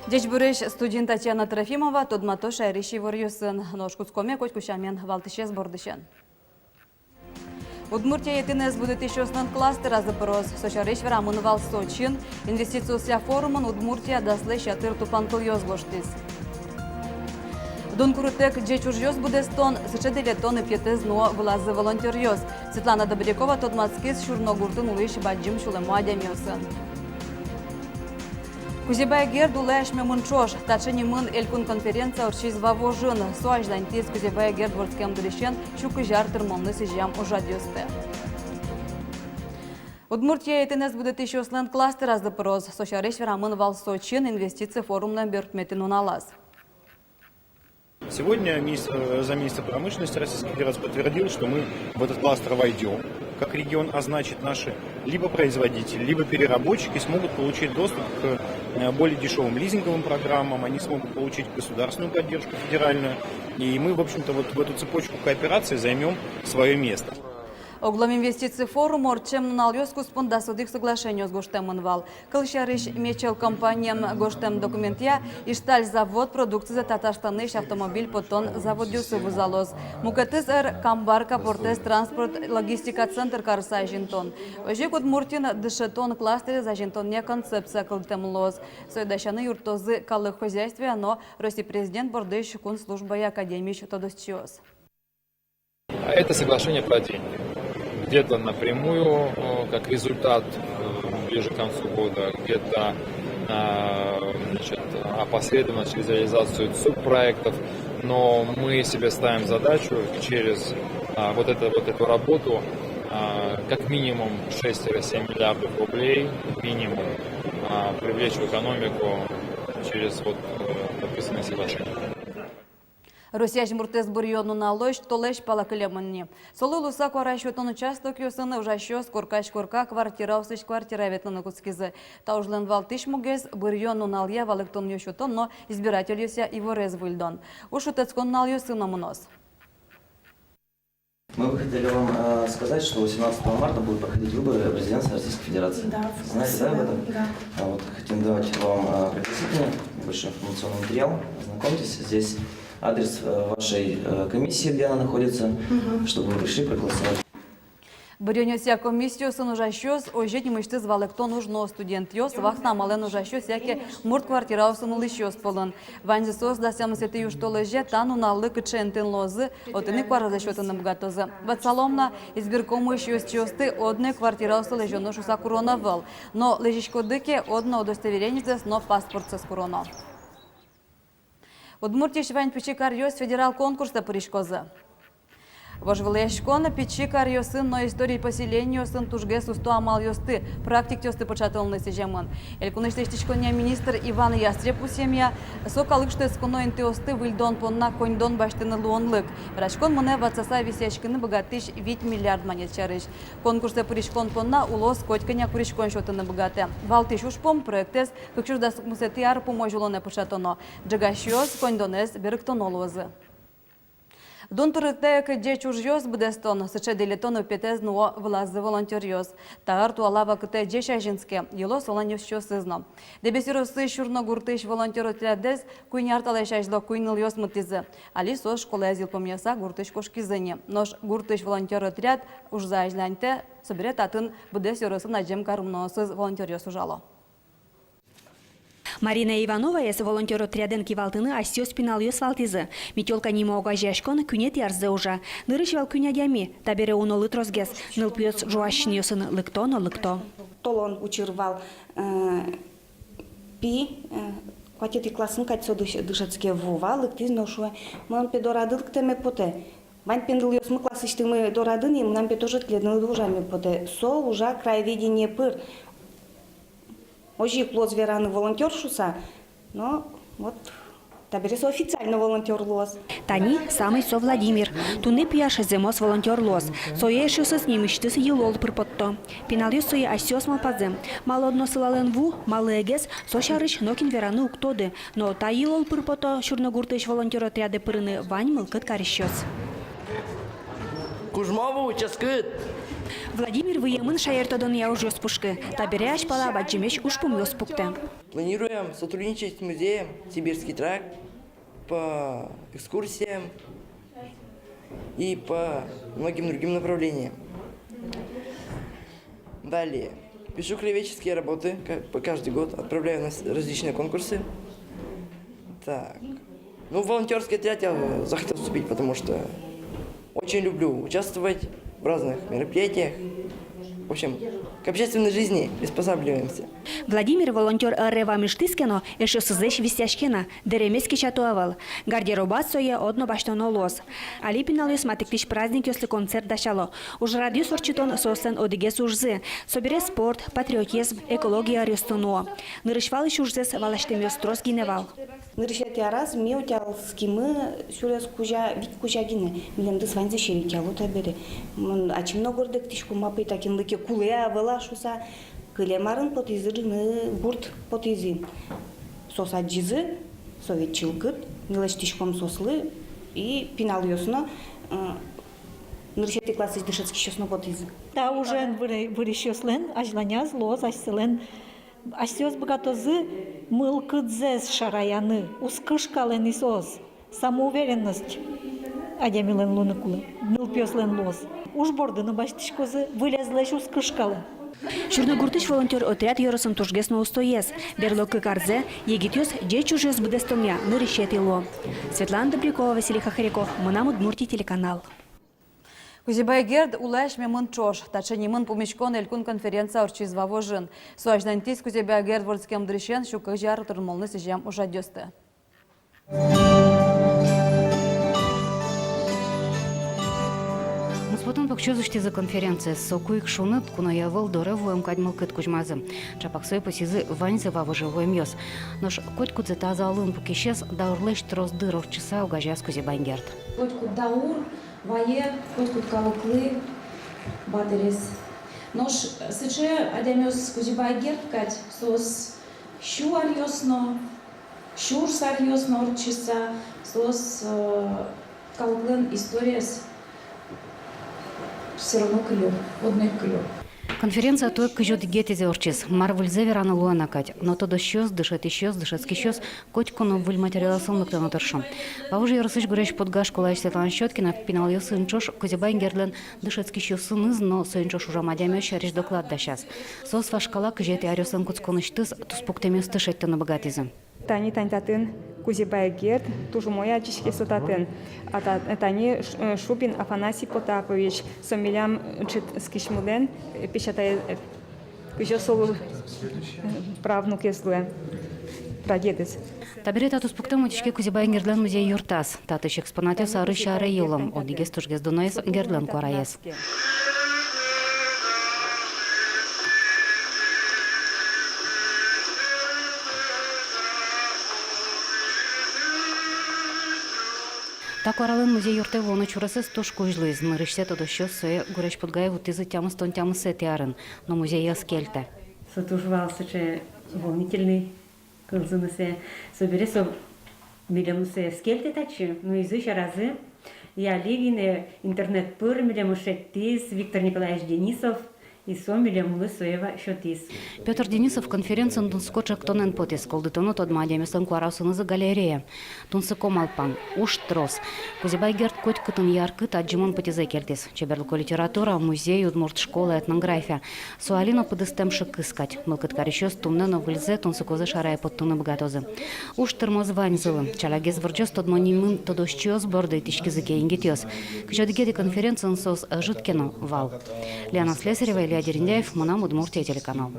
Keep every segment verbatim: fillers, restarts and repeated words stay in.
Ӟечбуресь, студиын Татьяна Трофимова. Тодмато шаерысь иворъёсын. Нош кутскоме котьку сямен валтӥсез бордысен. Удмуртия етӥнэз будэтӥсьёслэн кластеразы пыроз. Со сярысь верамын вал Сочиын. Инвестициосъя форумын Удмуртия даслэсь ятыр тупанкылъёс гожтӥз. Дун курытэк ӟеч ужъёс быдэстон, сыӵе дӥлетон иппетэз нуо вылазы волонтёръёс. Светлана Добрякова тодматскиз Сюрногуртын улӥсь бадӟым сюлэмо адямиосын. Кузебай Герд улэ асьмемын ӵош. Таӵе нимын элькун конференция ортчиз Вавожын. Со азьланьтӥз Кузебай Герд вордскем дырысен сю кызь ар тырмонлы сӥзем ужрадъёсты. Удмуртия етӥнэз будэтӥсьёслэн кластеразы пыроз. Со сярысь верамын вал Сочиын инвестици форумлэн берпуметӥ нуналаз. Сегодня министр, э, замминистра промышленности Российской Федерации подтвердил, что мы в этот кластер войдём как регион, а значит, наши либо производители, либо переработчики смогут получить доступ к, э, более дешёвым лизинговым программам, они смогут получить государственную поддержку федеральную, и мы, в общем-то, вот в эту цепочку кооперации займём своё место. Огъя инвестици форум ортчем нуналъёс куспын дас одӥг соглашениос гожтэмын вал. Кылсярысь, «Мечел» компаниен гожтэм документъя Ишталь завод продукцизэ Татарстанысь автомобиль поттон заводъёсы вузалоз. Мукетыз ӧр Камбарка портэз транспорт-логистика центр карыса азинтон. Озьы ик Удмуртиын дышетон кластерез азинтонъя концепция кылдытэм луоз. Сое дасяны юрттозы калык хозяйствоя но Росси Президент бордысь кун службая академиысь тодосчиос. Это соглашение про деньги. Где-то напрямую, э, как результат, э, ближе к концу года, где-то, э, значит, опосредованно через реализацию субпроектов. Но мы себе ставим задачу через, а, вот это, вот эту работу, а, как минимум шесть-семь миллиардов рублей, минимум, а, привлечь в экономику через вот, э, подписанные соглашения. Россия азьмуртэз быръён нуналозь толэзь пала кылемын ни. Солы луыса куара сётон участокъёсын ужасьёс коркась корка квартираосысь квартирае ветлыны кутскизы. Та ужлэн валтӥсь мугез — быръён нуналъя валэктонъёс сётон но избирательёсъя иворез выльдон. Уж шутэтскон нуналъёсы но мыноз. Мы бы хотели вам, э, сказать, что восемнадцатого марта будут проходить выборы президента Российской Федерации. Да, в курсе, да. Знаете, да, об этом? Да. А вот хотим давать вам, э, пригласительное, небольшой информационный материал. Ознакомьтесь, здесь адрес, э, вашей, э, комиссии, где она находится, чтобы вы пришли, проголосовали. Быръёнъёсъя комиссиосын ужасьёс, озьы ик нимысьтыз валэктон уж но студентъёс, вахта амалэн ужасьёс яке мурт квартираосын улӥсьёс пӧлын. Ваньзы соос дас тямысэтӥ южтолэзе та нуналлы кыӵе интыын луозы, отын ик куаразэс сётыны быгатозы. Ватсалом на, избиркомысь ёзчиосты одно ик квартираосы лэзёно шуыса куроно ӧвӧл. Но лэзиськоды ке, одно удостоверенизэс но паспортсэс куроно. Удмуртиысь вань пичи каръёс федерал конкурсэ пыриськозы. Вожвылъяськон пичи каръёсын но историй поселениосын тужгес усто амалъёсты, практикаосты пыӵатонлы сӥземын. Элькунысь лэсьтӥськонъя министр Иван Ястреб пусъемъя, со калык шутэтсконо интыосты выльдон понна коньдон басьтыны луонлык. Вераськон мынэ ватсаса висъяськыны быгатӥсь вить миллиард манет сярысь. Конкурсэ пыриськон понна улос котькӧня куриськон сётыны быгатэ. Валтӥсь ужпум — проектэз кык сюрс дас укмысэтӥ ар пумозь улонэ пыӵатоно. Ӝегасьёс коньдонэз берыктоно луозы. Дун курытэк ӟеч ужъёс быдэстон, сыӵе дӥлетон иппетэз нуо вылазы волонтёръёс. Та ар туала вакытэ ӟеч азинске, йыло солэн ёзчиосыз но. Дэбес ёросысь Сюрно гуртысь волонтёр отрядэз куинь ар талэсь азьло куинь нылъёс мытӥзы. Али соос школаез йылпумъяса гуртысь кошкизы ни. Нош гуртысь волонтёр отряд ужзэ азьланьтэ, собере татын быдэс ёросын адӟем карымоносыз волонтёръёс ужало. Марина Ивановаез волонтёр отрядэн кивалтыны асьсэос пиналъёс валтӥзы. «Метёлка» нимо огазеяськон куинетӥ арзэ ужа. Нырысь вал куинь адями, табере унолы тросгес. Нылпиос ӝуась синъёсын лыкто но лыкто. Толон учыр вал, э, пи, э, куатетӥ классын кадь со дыш-, дышетске, Вова, лыктӥз но шуэ: «Мон, пе, дорады лыктэме потэ. Вань, пе, нылъёсмы классысьтымы дорады ни, мынам, пе, тоже тӥледын ужаме потэ». Со ужа «Краеведение» пыр. Озьы ик луоз вераны волонтёр шуса, но вот табере со официально волонтёр луоз. Тани самый со Владимир. Туннэ пияш зэмос волонтёр луоз. Сое эшъёсыз нимысьтыз йылол пыр потто. Пиналъёс сое асьсэос малпазы. Малы одно сылалэн ву, малы ӧгез, со сярысь нокин вераны уг тоды. Но та йылол пыр пото Сюрно гуртысь волонтёр отрядэ пырыны вань мылкыд карисьёс. Кужмо ву, ческыт. Владимир выемын шаертодонъя ужъёс пушкы, табере азьпала бадӟымесь ужпумъёс пуктэ. Планируем сотрудничать с музеем «Сибирский тракт» по экскурсиям и по многим другим направлениям. Далее. Пишу краеведческие работы, ка-, по-, каждый год отправляю на с-, различные конкурсы. Так. Ну, в волонтёрский отряд я захотел вступить, потому что очень люблю участвовать в разных мероприятиях. В общем, к общественной жизни приспосабливаемся. Владимир волонтёр ӧре вамыштӥз ке но, эшъёсызлэсь висъяське на, дэремез кесято ӧвӧл. Гардеробаз сое одно басьтоно луоз. Али пиналъёс матыктӥсь праздникъёслы концерт дасяло. Ужрадъёс ортчытон соослэн одӥгез ужзы. Собере спорт, патриотизм, экология ӧръёсты нуо. Нырысь валысь ужзэс валасьтэмъёс трос гинэ вал. Нырысетӥ араз ми утялскимы сюрес кузя, вить кузя гинэ. Милемдыз ваньзэ серекъяло табере. Мон ачим но гордэктӥсько, ма пе, та кинлы ке кулэ-а, ӧвӧл-а шуса. Кылем арын потӥзы ӝыны гурт, потӥзы. Соос адӟизы, со ведь чылкыт, ми лэсьтӥськом соослы, и пиналъёс но, э, нырысетӥ классысь дышетскисьёс но потӥзы. Та ужен выри-, вырисьёслэн азьланяз луоз асьсэлэн. Асьсэос быгатозы мылкыдзэс шараяны, уз кышкалэ ни соос. Самоуверенность адямилэн луыны кулэ, нылпиослэн луоз. Уж борды но басьтӥськозы, вылезлэсь уз кышкалэ. Сюрногуртысь волонтёр отряд ёросын тужгес но устоез. Берло кык арзэ егитъёс ӟеч ужъёс быдэстонъя нырысетӥ луо. Светлана Добрякова, Василий Хохряков, «Мынам Удмуртие» телеканал. Кузебай Герд улэ асьмемын ӵош. Таӵе нимын пумиськон элькун конференция ортчиз Вавожын. Со азьланьтӥз Кузебай Герд вордскем дырысен сю кызь ар тырмонлы сӥзем ужрадъёсты. Муспотон покчиос усьтӥзы конференциез. Соку ик шуныт, куное ӧвӧл, доре вуэм кадь мылкыд кузьмазы. Ӵапак сое пусйизы ваньзы Вавоже вуэмъёс. Нош котькудзэ та залын пукисез даурлэсь трос дыр ортчыса огазеяз Кузебай Герд. Котькуд даур вае котькуд калыклы батырез. Нош сыӵе адямиос Кузебай Герд кадь, соос сю аръёс но, сюрс аръёс но ортчыса, соос, э, калыклэн историез всё равно кылё, одно ик кылё. Конференция туэ кызь одӥгетӥзэ ортчиз. Мар выльзэ вераны луэ на кадь, но тодосчиос, дышетӥсьёс, дышетскисьёс котьку но выль материалъёсын лыктыны тыршо. Вавож ёросысь Гурезь-Подга школаысь Светлана Щёткина пиналъёсын ӵош Кузебай Гердлэн дышетскисьёсыныз но соин ӵош ужам адямиос сярысь доклад дасяз. Соос вашкала кызетӥ аръёслэн кутсконысьтыз туспуктэмъёсты шедьтыны быгатӥзы. Тани, тани татын Кузебай Герд, туж умой адӟиське со татын. А та-, тани Ш-, э, Шубин Афанасий Потапович, со милям ӝытскисьмылэн, э, песятай, э, кызьы солы, э, правнукез луэ, прадедыз. Табере та туспуктэм утиське Кузебай Гердлэн музей юртаз. Татысь экспонатъёс арысь аре йылом, одӥгез тужгес дуноез — Гердлэн куараез. Та куаралэн музей юртэ вуоно чуръёсыз туж кузь луиз. Нырысьсэ тодосчиос сое Гурезь-Подгае вуттӥзы тямыстон тямысэтӥ арын, но музей ӧз кельтэ. Со туж вал сыӵе волнительный. Кылзыны сое, собере со милемлы сое ӧз кельтэ татчы, но изы сьӧразы, и али гинэ интернет пыр милемлы шедьтӥз Виктор Николаевич Денисов, и со милемлы сое ва-, сётӥз. Пётр Денисов конференциын тунсыко ӵектонэн потӥз: кылдытоно тодмо адямиослэн куараосынызы галерея. Тунсыко малпан, уж трос. Кузебай Герд котькытын яркыт, адӟымон пытьызэ кельтӥз. Чеберлыко литература, музей, удмурт школа, этнография. Со али но пыдыстэм шыкыс кадь. Мылкыд карисьёс туннэ но выльзэ, тунсыкозэ шарая поттыны быгатозы. Уж тырмоз ваньзылы. Ӵалякгес вырӟоз тодмо нимын тодосчиос борды итӥськизы ке егитъёс. Кызь одӥгетӥ конференциын соос ӧжыт ке но вал. Лена Слесарева, Илья Дерендяев, «Мынам Удмуртие» телеканал.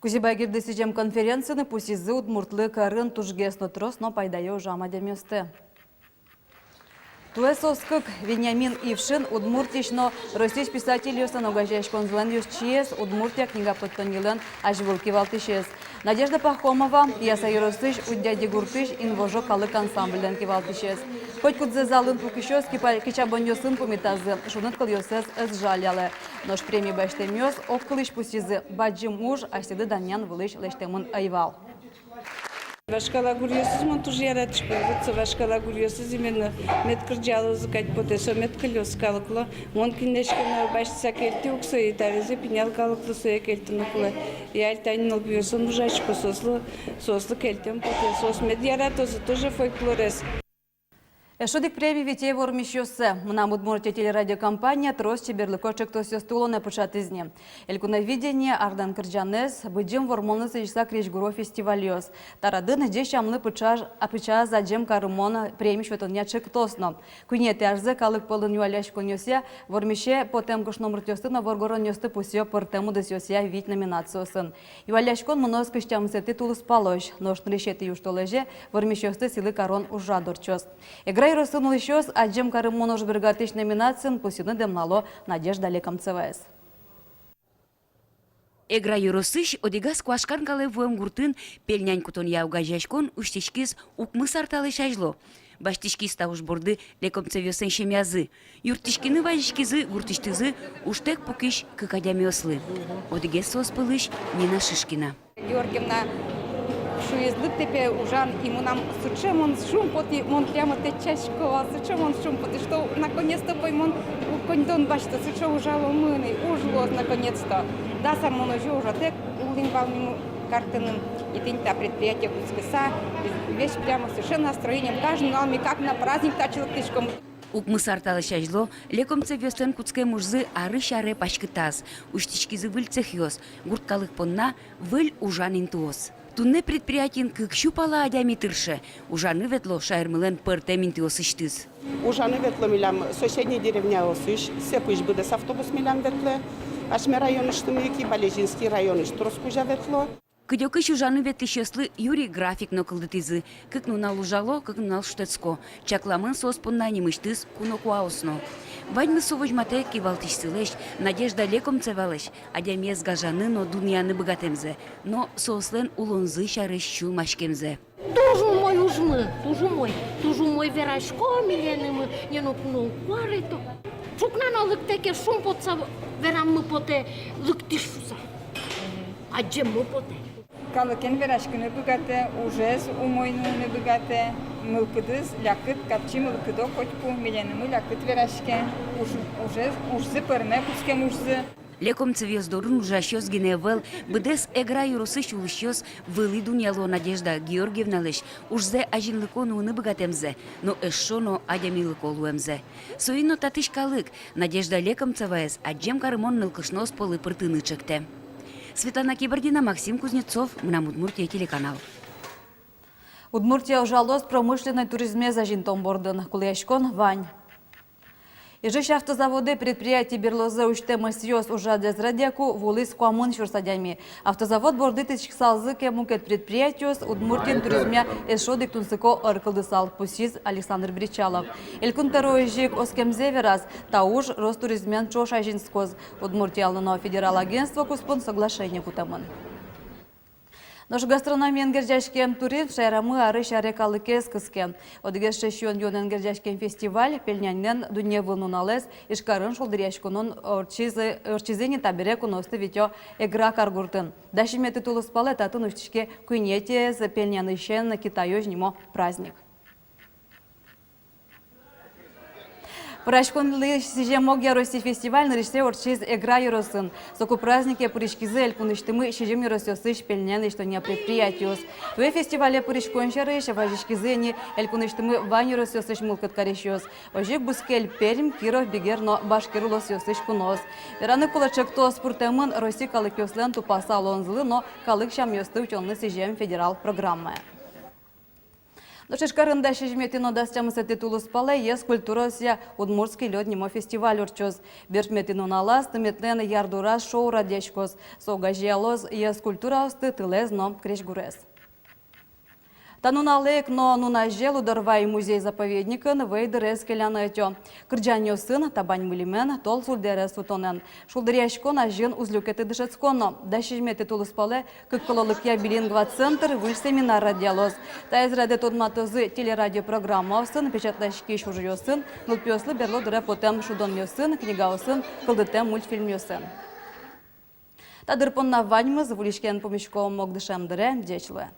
Кузебай Гердлы сӥзем конференциын пусйизы удмуртлык ӧрын тужгес но трос но пайдаё ужам адямиосты. Туэ соос кык: Вениамин Ившин, Удмуртиысь но Россиысь писательёслэн огазеяськонзылэн ёзчиез, «Удмуртия» книга поттоннилэн азьвыл кивалтӥсез, Надежда Пахомова, Ясай ёросысь Удьяди гуртысь «Инвожо» калык ансамбльлэн кивалтӥсез. Котькудзэ залын пукисьёс кипа-, кичабонъёсын пумитазы, шуныт кылъёссэс ӧз жалялэ. Нош премия басьтэмъёс огкылысь пусйизы: бадӟым уж асьсэды данъян вылысь лэсьтэмын ӧй вал. Вашкала гуръёсыз мон туж яратӥсько. Вот со вашкала гуръёсыз именно мед кырӟалозы кадь потэ, со мед кылёз калыклы. Мон кинлэсь ке но басьтыса кельтӥ ук сое, и табере пинал калыклы сое кельтыны кулэ. И али тани нылпиосын ужасько, соослы, соослы кельтэм потэ, соос мед яратозы тоже фольклорез. Эшшо одӥг преми витё вормисьёссэ. «Мынам Удмуртие» телерадиокомпания трос чеберлыко ӵектосъёсты улонэ пыӵатӥз ни. «Элькуновидение», «Арлэн кырӟанэз», «Быдӟым Вормонлы сӥзьыса крезьгуро» фестивальёс. Та радын ӟеч сямлы пыӵа-, а, пыӵаз «Адӟем карымон» преми сётонъя ӵектос но. Куинетӥ арзэ калык пӧлын юалляськонъёсъя вормисе потэм кышномуртъёсты но воргоронъёсты пусъё пӧртэм удысъёсъя вить номинациосын. Юалляськон мыноз кызь тямысэтӥ тулыспалозь, нош нырысетӥ южтолэзе вормисьёсты сӥлы карон ужрад ортчоз. Эгра ёросын улӥсьёс «Адӟем карымон» ужбергатӥсь номинациын пусйыны дэмлало Надежда Лекомцеваез. Эгра ёросысь одӥгаз куашкан калэ вуэм гуртын пельнянь кутонъя огазеяськон усьтӥськиз укмыс ар талэсь азьло. Басьтӥськиз та уж борды Лекомцевъёслэн семьязы. Юрттӥськыны вазиськизы гуртысьтызы ужтэк пукись кык адямиослы. Одӥгез соос пӧлысь Нина Шишкина. Георгиевна шуиз: «Лыктэ, пе, ужан». И мынам сыӵе мон шумпотӥ, мон прямо тэтчасько вал, сыӵе мон шумпотӥ, что наконец-то, пе, мон коньдон басьто, сыӵе ужаломы ни, уж луоз наконец-то. Дас ар мон озьы ужатэк улӥм вал ми Мукартыным. И тӥни та предприятие кутскыса, весь прямо сыӵе настроением, каждый нунал ми как на праздник татчы лыктӥськом. Укмыс ар талэсь азьло Лекомцевъёслэн кутскем ужзы арысь аре паськытаз, усьтӥськизы выль цехъёс, гурт калык понна выль ужан интыос. Туннэ предприятиын кык сю пала адями тырше, ужаны ветло шаермылэн пӧртэм интыосысьтыз. Ужаны ветло милям соседний деревняосысь, Сэпысь быдэс автобус милям ветлэ, асьме районыштымы ик, и Балезинский районысь трос кузя ветло. Кыдёкысь ужаны ветлӥсьёслы юри график но кылдытӥзы. Кык нунал ужало, кык нунал шутэтско. Чакламын соос понна нимысьтыз кунокуаос но. Ваньмыз со возьматэ кивалтӥсьсылэсь, Надежда Лекомцевалэсь, адямиез гажаны но дунъяны быгатэмзэ, но соослэн улонзы сярысь сюлмаськемзэ. Туж умой ужмы, туж умой, туж умой верасько миленымы, не но куно уг куаре то. Ӵукна но лыктэ ке, шумпотса вераммы потэ, лыктӥз шуса. Адӟеммы потэ. Калыкен вераськыны быгатэ, ужез умой нуыны быгатэ, мылкыдыз лякыт, капчи мылкыдо котьку, миленымы лякыт вераське, уж-, ужез, ужзы пӧрме, кутскем ужзы. Лекомцевъёс дорын ужасьёс гинэ ӧвӧл, быдэс Эгра ёросысь улӥсьёс вылӥ дунъяло Надежда Георгиевналэсь ужзэ азинлыко нуыны быгатэмзэ, но эшшо но адямилыко луэмзэ. Соин но татысь калык Надежда Лекомцеваез «Адӟем карымон» нылкышноос пӧлы пыртыны ӵектэ. Светлана Кибардина, Максим Кузнецов, «Мынам Удмуртие» телеканал. Удмуртия ужалоз промышленной туризмез азинтон бордын. Кулэяськон вань. Ижысь автозаводэ предприятие берлозэ усьтэм ӧсъёс ужрадэз радъяку вуылӥз куамын сюрс адями. Автозавод борды тӥскысалзы ке мукет предприятиос, Удмуртиын туризмъя эшшо одӥг тунсыко ӧр кылдысал, пусйиз Александр Бречалов. Элькун тӧро озьы ик оскемзэ вераз: та уж Ростуризмен ӵош азинскоз. Удмуртиялы но федерал агентство куспын соглашение кутэмын. Нош гастрономиен герӟаськем туризм шаерамы арысь аре калыкез кыске. Одӥгез сыӵе сиён-юонэн герӟаськем фестиваль, пельняньлэн дунневыл нуналэз, Ижкарын шулдыръяськонын ортчиз, ортчиз ини. Табере куноосты витё Эгра каргуртын. Дас сизьыметӥ тулыспалэ татын усьтӥське куинетӥез пельнянысен Китайозь нимо праздник. Пӧраськонлы сӥзем огъя Россия фестиваль нырысьсэ ортчиз Эгра ёросын. Соку празднике пыриськизы элькунысьтымы сизьым ёросъёсысь пельнянь лэсьтонъя предприятиос. Туэ фестивале пыриськон сярысь вазиськизы ини элькунысьтымы вань ёросъёсысь мылкыд карисьёс. Озьы ик бускель Пермь, Киров, Бигер но Башкир улосъёсысь куноос. Вераны кулэ, ӵектос пыртэмын Россия калыкъёслэн тупаса улонзылы но калык сямъёсты утёнлы сӥзем федерал программая. Нош Ижкарын дас сизьыметӥ но дас тямысэтӥ тулыспалэ йӧскультура ӧсъя «Удмуртский лёд» нимо фестиваль ортчоз. Бертметӥ нуналаз тыметлэн ярдураз шоу радъяськоз. Со огазеялоз йӧскультураосты, тылэз но крезьгурез. Та нуналэ ик но нуназе Лудорвай музей-заповедникын вӧй дырез келяны ӧтё. Кырӟанъёсын, табань мильымен, тол сульдэрез сутонэн. Шулдыръяськон азьын уз люкеты дышетскон но. Дас сизьыметӥ тулыспалэ кык кылолыкъя билингва центр выль семинар радъялоз. Таиз радэ тодматозы телерадиопрограммаосын, печатласькись ужъёсын, нылпиослы берло дыре потэм шудонъёсын, книгаосын, кылдытэм мультфильмъёсын. Та дыр понна ваньмыз. Выльысь ик пумиськом огдышем дыре. Ӟеч луэ.